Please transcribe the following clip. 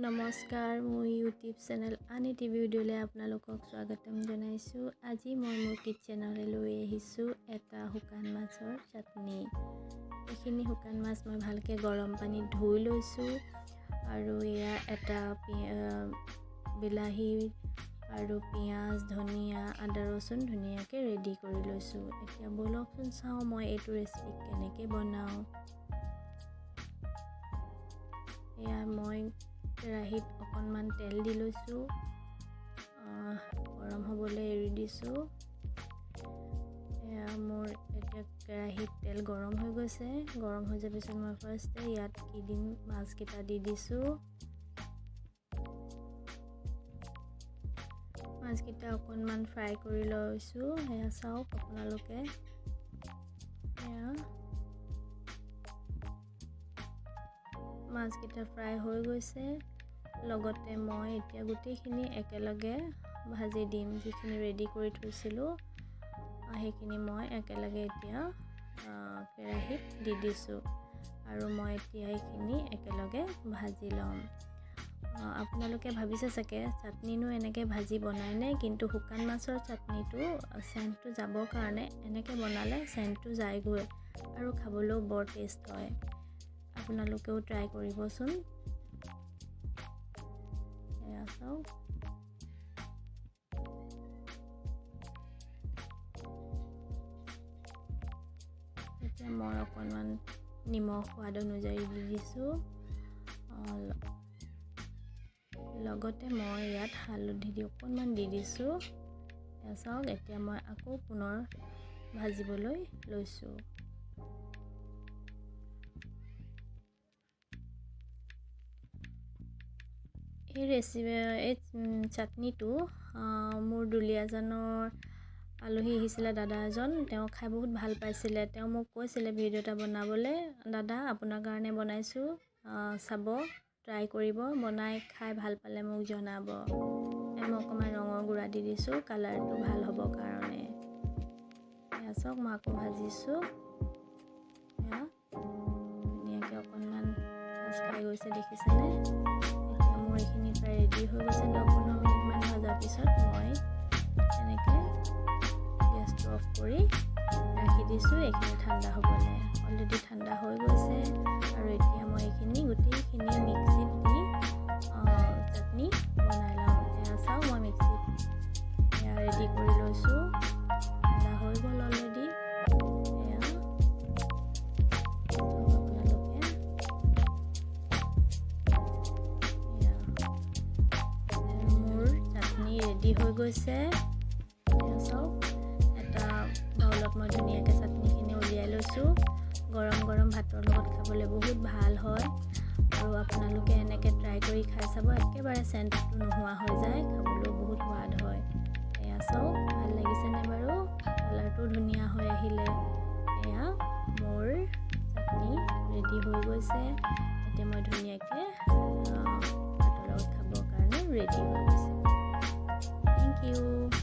নমস্কাৰ, মোৰ YouTube channel আনি টিভি ভিডিঅ'লৈ আপোনালোকক স্বাগতম জনাইছোঁ। আজি মই মোৰ কিটচেনলৈ লৈ আহিছোঁ এটা শুকান মাছৰ চাটনি। এইখিনি শুকান মাছ মই ভালকৈ গৰম পানীত ধুই লৈছোঁ আৰু এয়া এটা বিলাহী আৰু পিঁয়াজ, ধনিয়া, আদা, ৰচুন ধুনীয়াকৈ ৰেডি কৰি লৈছোঁ। এতিয়া ব'লকচোন চাওঁ মই এইটো ৰেচিপি কেনেকৈ বনাওঁ। এয়া মই কেৰাহীত অকণমান তেল দি লৈছোঁ, গৰম হ'বলৈ এৰি দিছোঁ। এয়া মোৰ এতিয়া কেৰাহীত তেল গৰম হৈ গৈছে। গৰম হৈ যোৱাৰ পিছত মই ফাৰ্ষ্টে ইয়াত কি দিম, মাছকেইটা দি দিছোঁ। মাছকেইটা অকণমান ফ্ৰাই কৰি লৈছোঁ। সেয়া চাওক আপোনালোকে, এয়া মাছকেইটা ফ্ৰাই হৈ গৈছে। লগতে মই এতিয়া গোটেইখিনি একেলগে ভাজি দিম। যিখিনি ৰেডি কৰি থৈছিলোঁ সেইখিনি মই একেলগে এতিয়া কেৰাহীত দি দিছোঁ আৰু মই এতিয়া এইখিনি একেলগে ভাজি ল'ম। আপোনালোকে ভাবিছে চাগে চাটনিনো এনেকৈ ভাজি বনায়নে, কিন্তু শুকান মাছৰ চাটনিটো চেণ্টটো যাবৰ কাৰণে এনেকৈ বনালে চেণ্টটো যায়গৈ আৰু খাবলৈও বৰ টেষ্ট হয়। আপোনালোকেও ট্ৰাই কৰিবচোন। এয়া চাওক, এতিয়া মই অকণমান নিমখ সোৱাদ অনুযায়ী দি দিছোঁ। লগতে মই ইয়াত হালধি দি অকণমান দি দিছোঁ। এয়া চাওক, এতিয়া মই আকৌ পুনৰ ভাজিবলৈ লৈছোঁ। এই ৰেচিপি, এই চাটনিটো মোৰ দুলীয়াজানৰ আলহী আহিছিলে, দাদা এজন, তেওঁ খাই বহুত ভাল পাইছিলে। তেওঁ মোক কৈছিলে ভিডিঅ' এটা বনাবলৈ, দাদা আপোনাৰ কাৰণে বনাইছোঁ, চাব, ট্ৰাই কৰিব, বনাই খাই ভাল পালে মোক জনাব। মই অকণমান ৰঙৰ গুড়া দি দিছোঁ, কালাৰটো ভাল হ'বৰ কাৰণে। এয়া চাওক, মই আকৌ ভাজিছোঁ। এয়া ধুনীয়াকৈ অকণমান ভাজ খাই গৈছে, দেখিছেনে? এতিয়া মোৰ এইখিনি প্ৰায় ৰেডি হৈ গৈছে। 10-15 মিনিটমান ভজাৰ পিছত মই এনেকৈ গেছটো অফ কৰি ৰাখি দিছোঁ এইখিনি ঠাণ্ডা হ'বলৈ। অলৰেডি ঠাণ্ডা হৈ গৈছে আৰু এতিয়া মই এইখিনি গোটেইখিনি মিক্সিত দি চাটনি বনাই লওঁ। এয়া চাওঁ, মই মিক্সিত এয়া ৰেডি কৰি লৈছোঁ, ঠাণ্ডা হৈ গ'ল অলৰেডি। এয়া আপোনালোকে, এয়া মোৰ চাটনি ৰেডি হৈ গৈছে। এয়া চাওক, এটা বাউলত মই ধুনীয়াকৈ চাটনিখিনি উলিয়াই লৈছোঁ। গৰম গৰম ভাতৰ লগত খাবলৈ বহুত ভাল হয় আৰু আপোনালোকে এনেকৈ ট্ৰাই কৰি খাই চাব, একেবাৰে চেণ্টটো নোহোৱা হৈ যায়, খাবলৈও বহুত সোৱাদ হয়। এয়া চাওক, ভাল লাগিছেনে বাৰু? কালাৰটো ধুনীয়া হৈ আহিলে। এয়া মোৰ চাটনি ৰেডি হৈ গৈছে। এতিয়া মই ধুনীয়াকৈ ভাতৰ লগত খাবৰ কাৰণে ৰেডি হৈ গৈছে। Thank you.